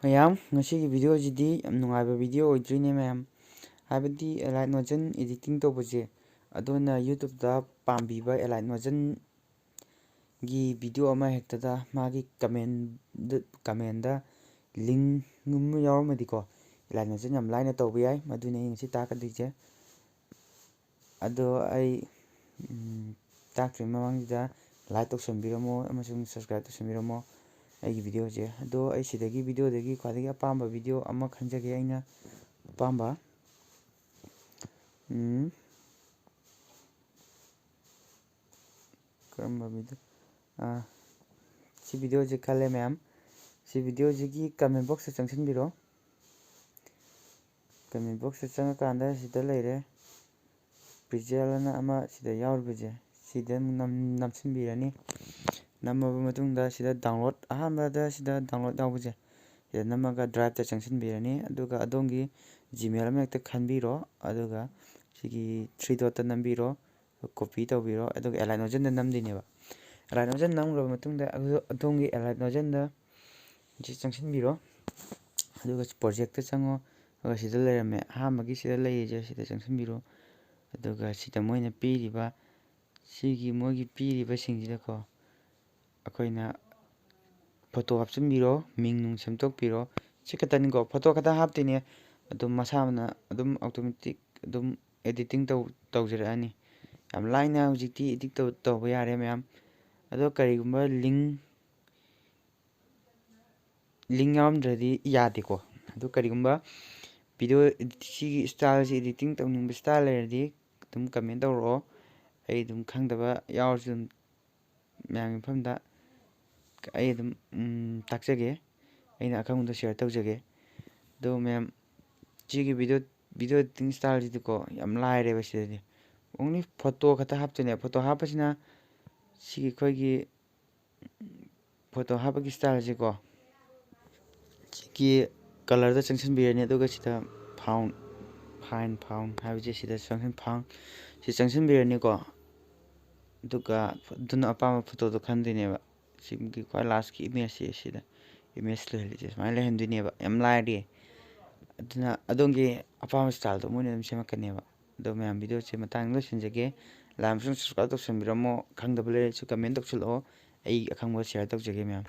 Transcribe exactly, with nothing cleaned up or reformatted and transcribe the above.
ꯃꯌꯥꯝ, ꯉꯁꯤꯒꯤ video ꯁꯤꯗꯤ ꯌꯥꯝ ꯅꯨꯡꯉꯥꯏꯕ video ꯑꯣꯏꯗ꯭ꯔꯤꯅꯦ ꯃꯌꯥꯝ꯫ ꯍꯥꯏꯕꯗꯤ Alight Notion editing ꯇꯧꯕꯁꯦ, ꯑꯗꯨꯅ YouTube ꯇ ꯄꯥꯝꯕꯤꯕ Alight Notion ꯒꯤ video ꯑꯃ ꯍꯦꯛꯇꯗ ꯃꯥꯒꯤ comment, comment ꯇ link ꯑꯃ ꯌꯥꯎꯔꯝꯃꯗꯤꯀꯣ, Alight Notion ꯌꯥꯝ ꯂꯥꯏꯅ ꯇꯧꯕ ꯌꯥꯏ꯫ ꯃꯗꯨꯅꯤ ꯑꯩ ꯉꯁꯤ ꯇꯥꯛꯀꯗꯣꯏꯁꯦ꯫ ꯑꯗꯣ ꯑꯩ, ꯎꯝ, ꯇꯥꯛꯇ꯭ꯔꯤꯉꯩ ꯃꯃꯥꯡꯁꯤꯗ like ꯇꯧꯁꯟꯕꯤꯔꯝꯃꯣ ꯑꯃꯁꯨꯡ subscribe ꯇꯧꯁꯟꯕꯤꯔꯝꯃꯣ ꯑꯩꯒꯤ video ꯁꯦ꯫ ꯑꯗꯣ ꯑꯩ ꯁꯤꯗꯒꯤ video ꯗꯒꯤ ꯈ꯭ꯋꯥꯏꯗꯒꯤ ꯑꯄꯥꯝꯕ video ꯑꯃ ꯈꯟꯖꯒꯦ ꯑꯩꯅ꯫ ꯑꯄꯥꯝꯕ, ꯎꯝ, ꯀꯔꯝꯕ video? ꯑꯥ, ꯁꯤ video ꯁꯦ ꯈꯜꯂꯦ ꯃꯌꯥꯝ꯫ ꯁꯤ video ꯁꯤꯒꯤ comment box ꯇ ꯆꯪꯁꯤꯟꯕꯤꯔꯣ꯫ Comment box ꯇ ꯆꯪꯉꯀꯥꯟꯗ ꯁꯤꯗ ꯂꯩꯔꯦ, Pixel ꯑꯅ ꯑꯃ ꯁꯤꯗ ꯌꯥꯎꯔꯤꯕꯁꯦ, ꯁꯤꯗ ꯑꯃꯨꯛ ꯅꯝ-, ꯅꯝꯁꯤꯟꯕꯤꯔꯅꯤ꯫ ꯅꯝꯃꯕ ꯃꯇꯨꯡꯗ ꯁꯤꯗ download, ꯑꯍꯥꯟꯕꯗ ꯁꯤꯗ download ꯌꯥꯎꯕꯁꯦ, ꯁꯤꯗ ꯅꯝꯃꯒ drive ꯇ ꯆꯪꯁꯤꯟꯕꯤꯔꯅꯤ꯫ ꯑꯗꯨꯒ ꯑꯗꯣꯝꯒꯤ Gmail ꯑꯃ ꯍꯦꯛꯇ ꯈꯟꯕꯤꯔꯣ, ꯑꯗꯨꯒ ꯁꯤꯒꯤ three dot ꯇ ꯅꯝꯕꯤꯔꯣ, copy ꯇꯧꯕꯤꯔꯣ, ꯑꯗꯨꯒ Alight Notion ꯗ ꯅꯝꯗꯣꯏꯅꯦꯕ꯫ Alight Notion ꯅꯝꯈ꯭ꯔꯕ ꯃꯇꯨꯡꯗ ꯑꯗꯨ-, ꯑꯗꯣꯝꯒꯤ Alight Notion ꯗ ꯁꯤ ꯆꯪꯁꯤꯟꯕꯤꯔꯣ꯫ ꯑꯗꯨꯒ project ꯇ ꯆꯪꯉꯣ꯫ ꯑꯗꯨꯒ ꯁꯤꯗ ꯂꯩꯔꯝꯃꯦ, ꯑꯍꯥꯟꯕꯒꯤ ꯁꯤꯗ ꯂꯩꯔꯤꯁꯦ, ꯁꯤꯗ ꯆꯪꯁꯤꯟꯕꯤꯔꯣ꯫ ꯑꯗꯨꯒ ꯁꯤꯗ ꯃꯣꯏꯅ ꯄꯤꯔꯤꯕ, ꯁꯤꯒꯤ ꯃꯣꯏꯒꯤ ꯄꯤꯔꯤꯕꯁꯤꯡꯁꯤꯗꯀꯣ, ꯑꯩꯈꯣꯏꯅ photo ꯍꯥꯞꯆꯤꯟꯕꯤꯔꯣ, ꯃꯤꯡ ꯅꯨꯡ ꯁꯦꯝꯗꯣꯛꯄꯤꯔꯣ꯫ ꯁꯤ ꯈꯛꯇꯅꯤꯀꯣ, photo ꯈꯛꯇ ꯍꯥꯞꯇꯣꯏꯅꯦ꯫ ꯑꯗꯨꯝ ꯃꯁꯥꯅ ꯑꯗꯨꯝ automatic ꯑꯗꯨꯝ editing ꯇꯧ-, ꯇꯧꯖꯔꯛꯑꯅꯤ꯫ ꯌꯥꯝ ꯂꯥꯏꯅ ꯍꯧꯖꯤꯛꯇꯤ edit ꯇꯧ-, ꯇꯧꯕ ꯌꯥꯔꯦ ꯃꯌꯥꯝ꯫ ꯑꯗꯣ ꯀꯔꯤꯒꯨꯝꯕ link, link ꯌꯥꯎꯔꯝꯗ꯭ꯔꯗꯤ ꯌꯥꯗꯦꯀꯣ꯫ ꯑꯗꯣ ꯀꯔꯤꯒꯨꯝꯕ video edit-, ꯁꯤꯒꯤ style ꯁꯤ editing ꯇꯧꯅꯤꯡꯕ style ꯂꯩꯔꯗꯤ ꯑꯗꯨꯝ comment ꯇꯧꯔꯛꯑꯣ꯫ ꯑꯩ ꯑꯗꯨꯝ ꯈꯪꯗꯕ ꯌꯥꯎꯔꯁꯨ ꯑꯗꯨꯝ ꯃꯌꯥꯝꯒꯤ ꯃꯐꯝꯗ ꯑꯩ ꯑꯗꯨꯝ, ꯎꯝ, ꯇꯥꯛꯆꯒꯦ꯫ ꯑꯩꯅ ꯑꯈꯪꯕꯗꯣ share ꯇꯧꯖꯒꯦ꯫ ꯑꯗꯣ ꯃꯌꯥꯝ, ꯁꯤꯒꯤ video, video editing style ꯁꯤꯗꯤꯀꯣ, ꯌꯥꯝ ꯂꯥꯏꯔꯦꯕ ꯁꯤꯗꯗꯤ꯫ Only photo ꯈꯛꯇ ꯍꯥꯞꯇꯣꯏꯅꯦ꯫ Photo ꯍꯥꯞꯄꯁꯤꯅ ꯁꯤꯒꯤ ꯑꯩꯈꯣꯏꯒꯤ photo ꯍꯥꯞꯄꯒꯤ style ꯁꯤꯀꯣ, ꯁꯤꯒꯤ color ꯗ ꯆꯪꯁꯤꯟꯕꯤꯔꯅꯤ, ꯑꯗꯨꯒ ꯁꯤꯗ found, find found ꯍꯥꯏꯕꯁꯦ ꯁꯤꯗ ꯆꯪꯁꯤꯟ, found ꯁꯤ ꯆꯪꯁꯤꯟꯕꯤꯔꯅꯤꯀꯣ꯫ ꯑꯗꯨꯒ ꯑꯗꯨꯅ ꯑꯄꯥꯝꯕ photo ꯗꯣ ꯈꯟꯗꯣꯏꯅꯦꯕ꯫ ꯁꯤꯒꯤ ꯈ꯭ꯋꯥꯏ last ꯀꯤ image ꯁꯦ ꯁꯤꯗ ꯏꯃꯦꯖ ꯂꯩꯍꯜꯂꯤꯁꯦ ꯁꯨꯃꯥꯏꯅ ꯂꯩꯍꯟꯗꯣꯏꯅꯦꯕ꯫ ꯌꯥꯝ ꯂꯥꯏꯔꯦ꯫ ꯑꯗꯨꯅ ꯑꯗꯣꯝꯒꯤ ꯑꯄꯥꯝꯕ ꯏꯁꯇꯥꯏꯜꯗꯣ ꯃꯣꯏꯅ ꯑꯗꯨꯝ ꯁꯦꯝꯃꯛꯀꯅꯦꯕ꯫ ꯑꯗꯣ ꯃꯌꯥꯝ, ꯚꯤꯗꯤꯑꯣꯁꯦ ꯃꯇꯥꯡ ꯂꯣꯏꯁꯤꯟꯖꯒꯦ꯫ ꯂꯥꯏꯛ ꯑꯃꯁꯨꯡ ꯁꯕꯁꯀ꯭ꯔꯥꯏꯕ ꯇꯧꯁꯟꯕꯤꯔꯝꯃꯣ꯫ ꯈꯪꯗꯕ ꯂꯩꯔꯁꯨ ꯀꯃꯦꯟ ꯇꯧꯁꯜꯂꯛꯑꯣ꯫ ꯑꯩ ꯑꯈꯪꯕ ꯁꯤꯌꯔ ꯇꯧꯖꯒꯦ ꯃꯌꯥꯝ꯫